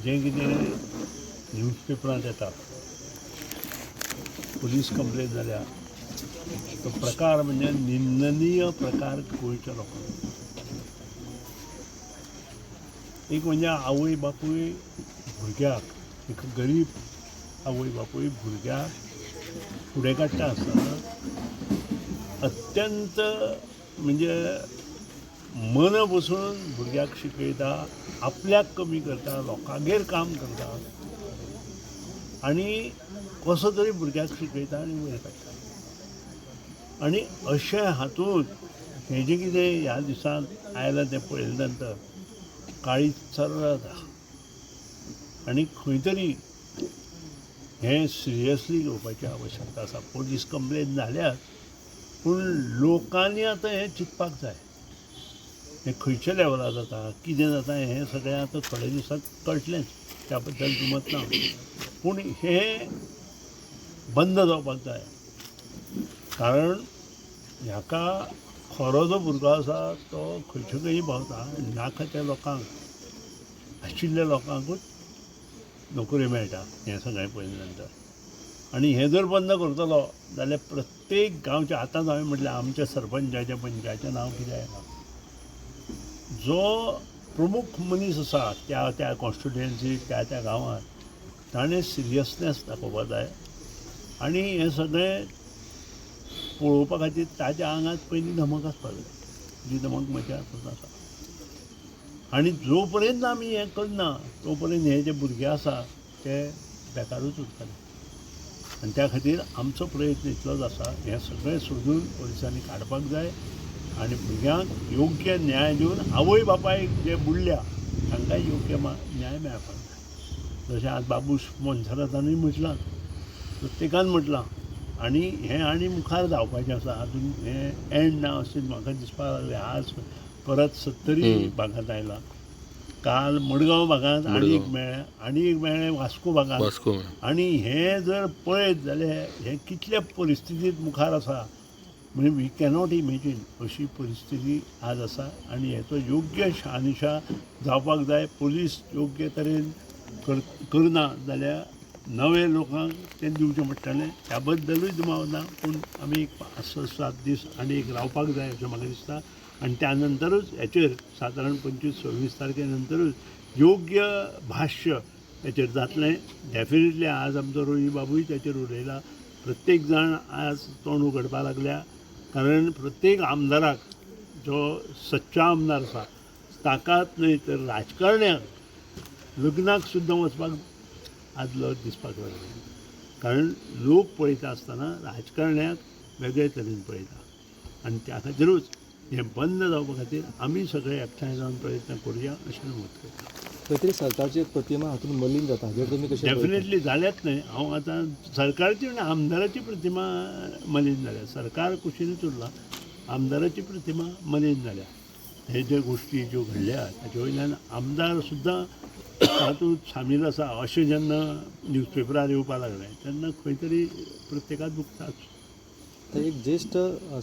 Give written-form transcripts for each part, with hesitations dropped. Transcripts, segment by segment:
जें कितें न्यूजपेपरांत येता, पुलीस कंप्लेन जाल्या, तो प्रकार म्हणजे निंदनीय प्रकार गोंयच्या लोकांक. एक म्हणजे आवय बापूय भुरग्याक, एक गरीब आवय बापूय भुरग्याक फुडें काडटा आसतना अत्यंत म्हणजे मन बसून भुरग्याक शिकयता, आपल्याक कमी करता, लोकांगेर काम करता आनी कसो तरी भुरग्याक शिकयता आनी वयर काडटा. आनी अशें हातूंत हें जें कितें ह्या दिसांत आयलां तें पळयले नंतर काळीज चर्र जाता आनी खंय तरी हें सिरियसली घेवपाची आवश्यकता आसा. पोलीस कंप्लेन जाल्याच, पूण लोकांनी आतां हें चिंतपाक जाय, हें खंयच्या लेवलार जाता, कितें जाता हें सगळें आतां थोड्या दिसांत कळटलेंच, त्या बद्दल दुमत ना. पूण हें बंद जावपाक जाय, कारण हाका खरो जो भुरगो आसा तो खंयचे खंय भोंवता आनी नाका त्या लोकांक, आशिल्ल्या लोकांकूच नोकरी मेळटा हें सगळें पळयले नंतर. आनी हें जर बंद करतलो जाल्यार प्रत्येक गांवच्या, आतांच हांवें म्हटलें आमच्या सरपंचाच्या पंचाचें नांव कितें आयलां, जो प्रमुख मनीस आसा त्या त्या कॉन्स्टिट्युएन्सी त्या त्या गांवांत, ताणें सिरियसनेस दाखोवपा जाय आनी हें सगळें पळोवपा खातीर ताज्या आंगांत पयलीं धमक आसपाक जाय, जी धमक म्हज्या हातूंत आसा. आनी जो पर्यंत आमी हें करना तो पर्यंत हे जे भुरगे आसा ते बेकारूच उरतले. आनी त्या खातीर आमचो प्रयत्न इतलोच आसा, हें सगळें सोदून पोलिसांनी काडपाक जाय आनी भुरग्यांक योग्य न्याय दिवन आवय बापायक जे बुडल्या तांकां योग्य न्याय मेळपाक जाय. जशें आज बाबूश मोन्सेरातानूय म्हटलां, प्रत्येकान म्हटलां, आनी हें आनी मुखार जावपाचें आसा. आजून हें एंड ना अशें म्हाका दिसपाक लागलें. आज परत सत्तरी भागांत आयला, काल मडगांव भागांत आनी एक मेळ्ळें, आनी एक मेळ्ळें वास्को भागांत. आनी हें जर पळयत जाल्यार हें कितल्या परिस्थितींत मुखार आसा म्हणजे we cannot imagine अशी परिस्थिती आज आसा. आनी हेचो योग्य शहानिशा जावपाक जाय. पोलीस योग्य तरेन करना जाल्यार नवे लोकांक तें दिवचें पडटलें, त्या बद्दलूय दुबाव ना. पूण आमी एक 5, 6, 7 दीस आनी एक रावपाक जाय अशें म्हाका दिसता. आनी त्या नंतरूच हेचेर सादारण 25-26 तारखे नंतरूच योग्य भाश्य हेचेर जातलें. डेफिनेटली आज आमचो रोही बाबूय ताचेर उलयला, प्रत्येक जाण आज तोंड उगडपाक लागल्या, कारण प्रत्येक आमदाराक जो सच्चा आमदार आसा ताकाच न्हय तर राजकारण्याक लग्नाक सुद्दां वचपाक आज लज दिसपाक लागली, कारण लोक पळयता आसतना राजकारण्याक वेगळे तरेन पळयता. आनी त्या खातीरूच हें बंद जावपा खातीर आमी सगळे एकठांय जावन प्रयत्न करुया अशें मत करता. खंय तरी सरकारची प्रतिमा हातूंत मलीन जाता, हाजेर तुमी कशें? डेफिनेटली जाल्याच न्हय. हांव आतां सरकारची आनी आमदाराची प्रतिमा मलीन जाल्या, सरकार कुशीनूच उरला, आमदाराची प्रतिमा मलीन जाल्या. हे ज्यो गोश्टी ज्यो घडल्या ताचे वयल्यान आमदार सुद्दां तातूंत सामील आसा अशें जेन्ना न्यूजपेपरार येवपाक लागलें तेन्ना खंय तरी प्रत्येकाक दुखताच. तर एक ज्येश्ठ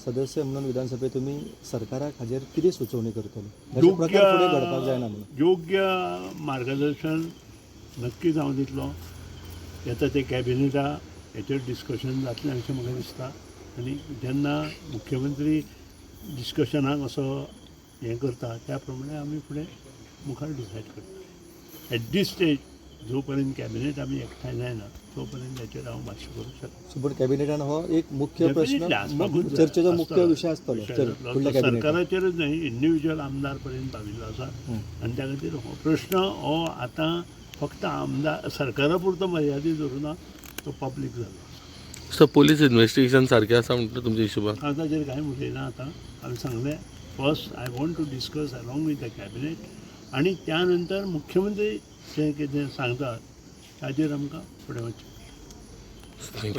सदस्य म्हणून विधानसभेत तुमी सरकाराक हाजेर कितें सुचोवणी करतले, प्रकार फुडें घडपाक जायना म्हणून? योग्य मार्गदर्शन नक्कीच हांव दितलो. येता ते कॅबिनेटा हेचेर डिस्कशन जातलें अशें म्हाका दिसता. आनी जेन्ना मुख्यमंत्री डिस्कशनाक असो हें करता त्या प्रमाणे आमी फुडें मुखार डिसायड करतले. एट दीस स्टेज जो पर्यंत कॅबिनेट आमी एकठांय जायना तो पर्यंत हेचेर हांव भाश्य करूंक शकना. पूण कॅबिनेटान हो एक मुख्य प्रश्न, चर्चेचो मुख्य विशय आसतलो. सरकाराचेरच न्हय, इंडिविज्युअल आमदार पर्यंत पाविल्लो आसा. आनी त्या खातीर हो प्रश्न हो आतां फक्त आमदार सरकारा पुरतो मर्यादीत दवरुना, तो पब्लीक जाल्लो आसा. सर, पोलीस इन्व्हेस्टिगेशन सारकें आसा म्हणटा तुमच्या हिशोबान? हांव ताचेर कांय उलयना. आतां हांवें सांगलें, first I want to discuss along with the cabinet आनी त्या नंतर मुख्यमंत्री जें कितें सांगता ताचेर आमकां फुडें वचचें. Thank you.